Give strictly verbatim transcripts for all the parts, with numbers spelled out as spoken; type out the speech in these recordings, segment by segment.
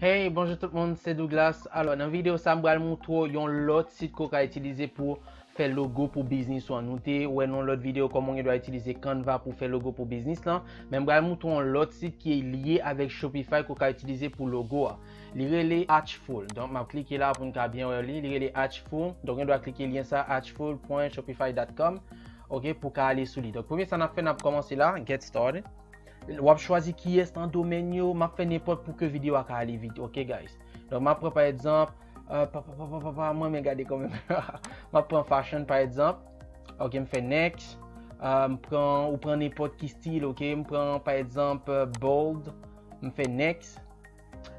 Hey, bonjou tout moun, se Douglas. Alò, nan videyo sa, m pral montre w yon lòt sit ke w ka itilize pou fè logo pou biznis ou an. Nou te wè nan lòt videyo kòman w gen dwa itilize Canva pou fè logo pou biznis lan. Men m pral montre w yon lòt sit ki lye avèk Shopify ke w ka itilize pou logo a. Li rele Artful. Donk, m ap klike la pou n ka byen wè li. Li rele Artful. Donk, w gen dwa klike lyen sa, artful point shopify dot com. Ok, pou ka ale sou li. Donk, premye sa n ap fè, n ap kòmanse la, get started. W ap chwazi kiyès nan domèn yo, m ap fè nenpòt pou ke videyo a ka ale vit, ok, guys? Donk, m ap pran, pa egzanp, euh, pa, pa, pa, pa, pa, pa, mwen, men gade kanmenm. M ap pran fashion, pa egzanp. Ok, m fè next. Euh, m pran, ou pran nenpòt ki stil, ok? M pran, pa egzanp, euh, bold. M fè next.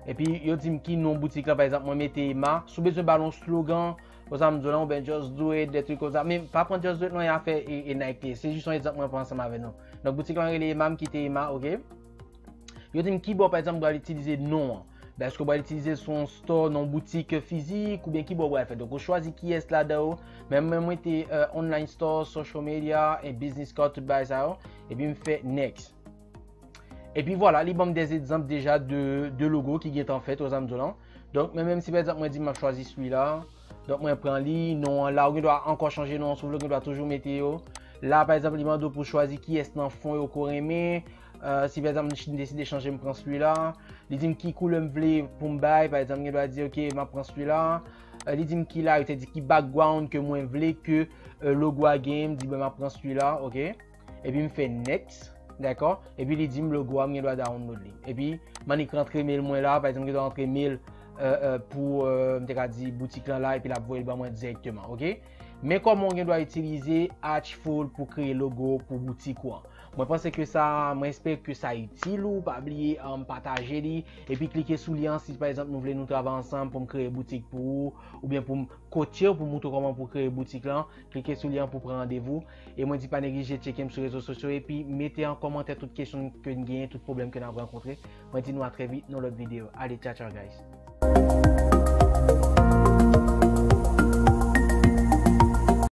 Epi, yo di m ki non boutik la, pa egzanp, mwen mete Emma. Si w bezwen ba l yon slogan, ou sa m di w la, oubyen just do it, de trik konsa. Men, pa pran just do it, non, e afè e, e Nike. Se jis yon egzanp mwen pran ansanm avè nou. Donk, boutik la rele Emma, m kite Emma, ok? Yo di m ki bò, pa egzanp, m pral itilize non an. Èske w pral itilize l sou yon store, nan yon boutik fizik, oubyen ki bò w pral fè? Donk, ou chwazi kiyès ladan yo. Men mwen, mwen te, euh, online store, social media, e business card, tout bagay sa yo. Epi m fè next. Epi vwala, li ban m des egzanp deja de, de logo ki gentan fèt, ou sa m di w la. Donk, men menm si pa egzanp, mwen di m ap chwazi sila. Donk, mwen pran li, non an la, ou gen dwa ankò chanje non an si w vle, ou gen dwa toujou mete yo. La, pa egzanp, li mande w pou chwazi kiyès nan fon yo ke w renmen. Euh, si pa egzanp, m deside chanje, m pran sila. Li di m ki koulè m vle pou m bay, pa egzanp, m gen dwa di, ok, m ap pran sila. Euh, li di m ki la, yo te di ki background ke mwen vle ke, euh, logo a genyen, m di, bon, m ap pran sila, ok. Epi m fè next, dakò? Epi li di m logo a, m gen dwa download li. Epi m annik rantre mail mwen la, pa egzanp, m gen dwa rantre mail, euh, euh, pou, euh, m te ka di boutik lan la, epi l ap voye l ban mwen dirèkteman, ok? Men kòman w gen dwa itilize Artful pou kreye logo pou boutik ou an. Mwen panse ke sa, mwen espere ke sa itil ou, pa bliye, um, pataje li, epi klike sou lyen an si pa egzanp nou vle nou travay ansanm pou m kreye boutik pou ou, oubyen pou m coache w, pou m montre w kòman pou kreye boutik lan, klike sou lyen an pou pran randevou. E mwen di pa neglije tcheke m sou rezo sosyo epi mete an kòmantè tout kesyon ke n genyen, tout pwoblèm ke n ap rankontre. Mwen di nou a trè vit nan lòt videyo. Ale, tcha tcha, guys.